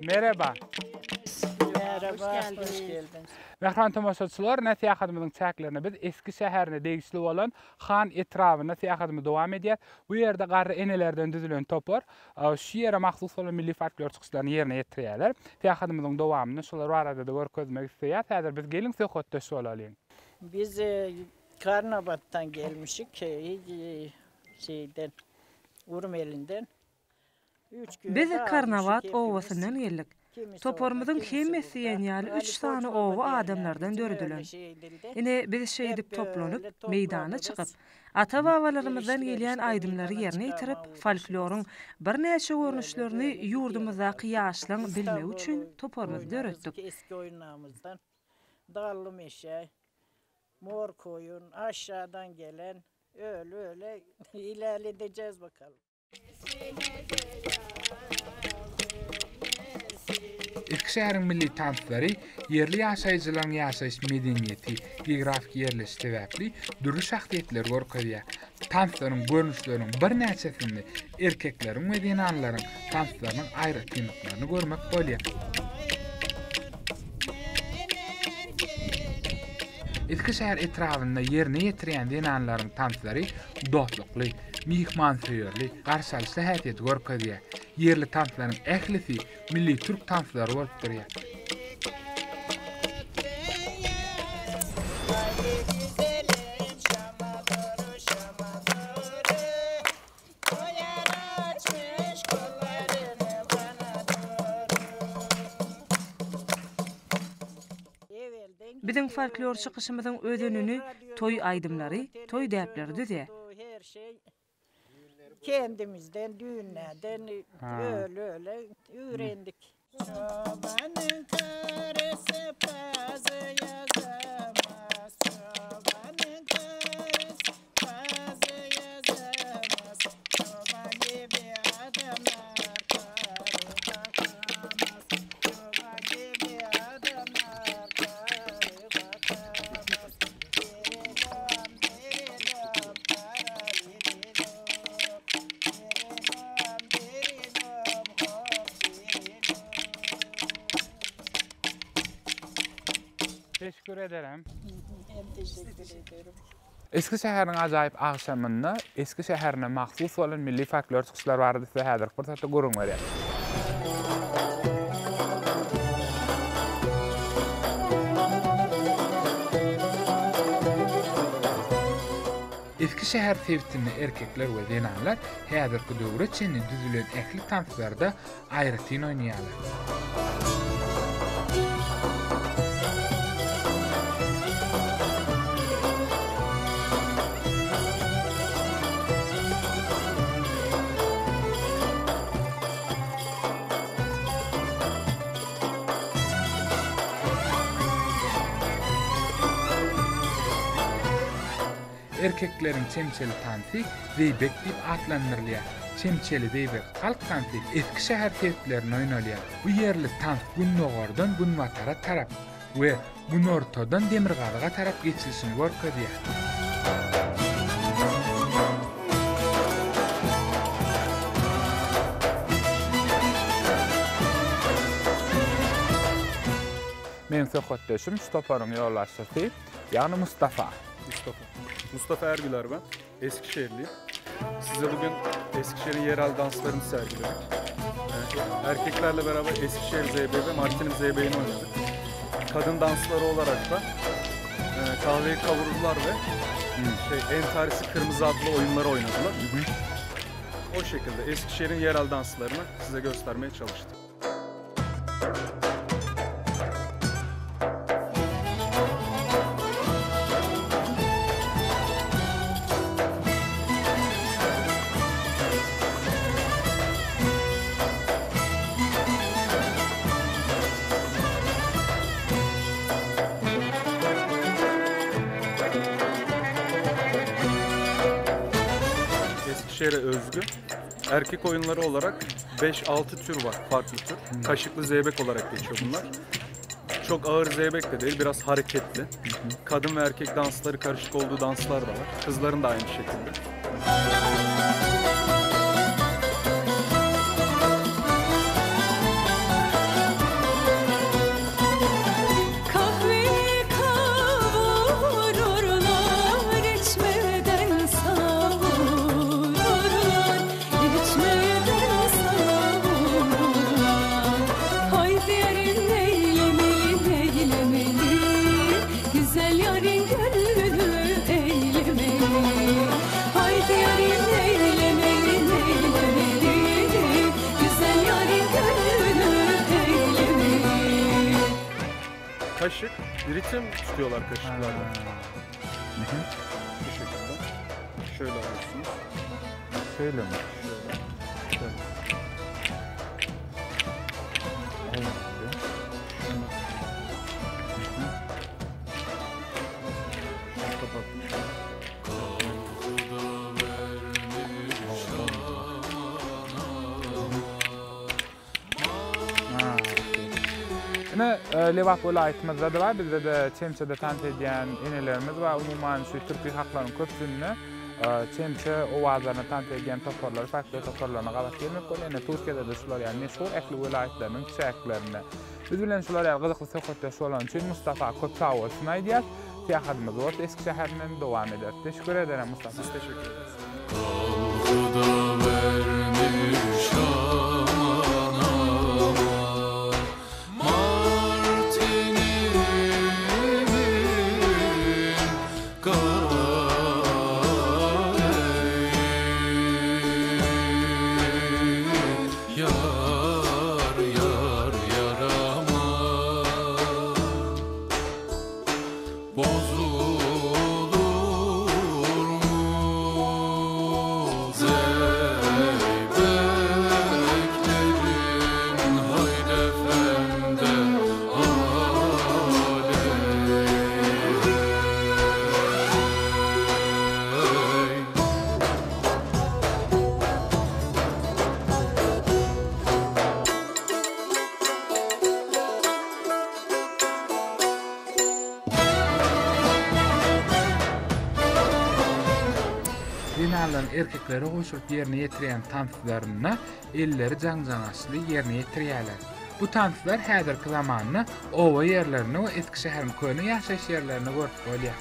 Merhaba. Merhaba, hoş geldiniz. Mähriban tomaşaçylar, ine syýahatymyzyň çäklerinde biz Eski şäherine degişli bolan Han etrabynda syýahatymyzy dowam edýäris. Bu ýerde garry enelerden düzülen topar şu ýere mahsus bolan milli folklor çykyşlaryny ýerine ýetirýärler. Syýahatymyzyň dowamynda şular barada-da görkezmek isleýäris. Häzir biz geliň söhbetdeş bolalyň. Biz Karnabatdan gelmişik, şeýden, Urmelinden. Biz Karnabat obasyndan geldik. Toparymyzyň hemmesi diýen ýaly üç sany oba adamlardan döredilen. Ine, biz şeýdip toplanyp, meýdana çykyp, ata-babalarymyzdan gelýän aýdymlary ýerine ýetirip, folkloryň birnäçe görnüşlerini ýurdumyzdaky ýaşlaň bilmegi üçin toparymyzy döretdik. Mor koýun, aşşadan gelen, öle-öle ilerledeceğiz bakalım. Eski şäheriň milli tanslary ýerli ýaşaýjylaryň ýaşaýyş medeniýeti, geografiki ýerleşişi sebäpli dürli şahsyýetleri görkezýär. Tanslaryň görnüşleriniň birnäçesinde erkekleriň we zenanlaryň tanslarynyň aýratynlyklaryny görmek bolýar. Eski şäher etrabynda ýerine ýetirýän zenanlaryň tanslary dostlukly, myhmansöýerli, garşy alyşly häsiýeti görkezýär. Ýerli tanslaryň ählisi milli türk tanslary bolup durýar. Biziň folklor çykyşymyzyň özenini toý aýdymlary, toý däpleri düzýär. Kendimizden, düýnlerden öle-öle öwrendik. Çobanyň karysy pazy ýazamaz, Çobanyň karysy pazy ýazamaz, Çoban gibi adamlar kary bakamaz, Çoban gibi adamlar kary bakamaz. Dirilom, dirilom, kara dirilom, Dirilom, dirilom, hop dirilom. Teşekkür ederim. Men teşekkür ederim. Eski şäheriň ajaýyp agşamynda eski şäherine mahsus bolan milli folklor çykyşlary barada size häzirki pursatda gürrüň berýän. Eski şäher sebitinde erkekler we zenanlar häzirki döwre çenli düzülen ähli tanslarda aýratyn oýnaýarlar. Erkekleriň çemçeli tansy zeýbek diýip atlandyrylýar. Çemçeli zeýbek halk tansy eski şäher sebitlerinde oýnalýar. Bu ýerli tans gündogardan günbatara tarap we günortadan demirgazyga tarap geçilişini görkezýär. Meniň söhbetdeşim şu toparyň ýolbaşçysy, ýagny Mustafa. Mustafa. Mustafa Ergüler ben. Eskişehirliyim. Size bugün Eskişehir'in yerel danslarını sergiledik. Ee, erkeklerle beraber Eskişehir ZB ve Martin'in ZB'ini oynadık. Kadın dansları olarak da e, kahveyi kavurdular ve şey, Entarisi Kırmızı adlı oyunları oynadılar. O şekilde Eskişehir'in yerel danslarını size göstermeye çalıştım. Eskişehir'e özgü erkek oyunları olarak 5-6 tür var, farklı tür. Kaşıklı zeybek olarak geçiyor bunlar. Çok ağır zeybek de değil, biraz hareketli. Kadın ve erkek dansları karışık olduğu danslar da var. Kızların da aynı şekilde. Güzel ýaryň gönlüni eýlemeli Haýsy ýaryň neýlemeli, neýlemeli Güzel ýaryň gönlüni eýlemeli. Kaşık, ritim tutuyorlar kaşıklarla. Bu şekilde. Şöyle alıyorsunuz. Şeýle mi? Şöyle. Şöyle. Olmadı. Şunu. Kapatmış. Ha, okey. Ine, e, Lebap welaýatymyzda-da bar, bizde-de çemçede tans edýän enelerimiz bar. Umuman, şu türki halklaryň köpüsinde çemçe owazlaryny tans edýän toparlar, folklor toparlaryna gabat gelmek bolýar. Ine, Türkiýede-de şular ýaly meşhur ähli welaýatlarynyň çäklerinde. Biz bilen şular ýaly gyzykly söhbetdeş bolany üçin Mustafa köp sag bolsun aýdýas. Syýahatymyz bolsa Eskişäherinden dowam eder. Teşekkür ederim Mustafa. Biz teşekkür ederiz. Zenanlaryň erkeklere goşulyp ýerine ýetirýän tanslarynda elleri jaňjaňaçly ýerine ýetirýärler. Bu tanslar häzirki zamanda oba ýerlerinde we Eskişeheriň köne ýaşaýyş ýerlerinde görüp bolýar.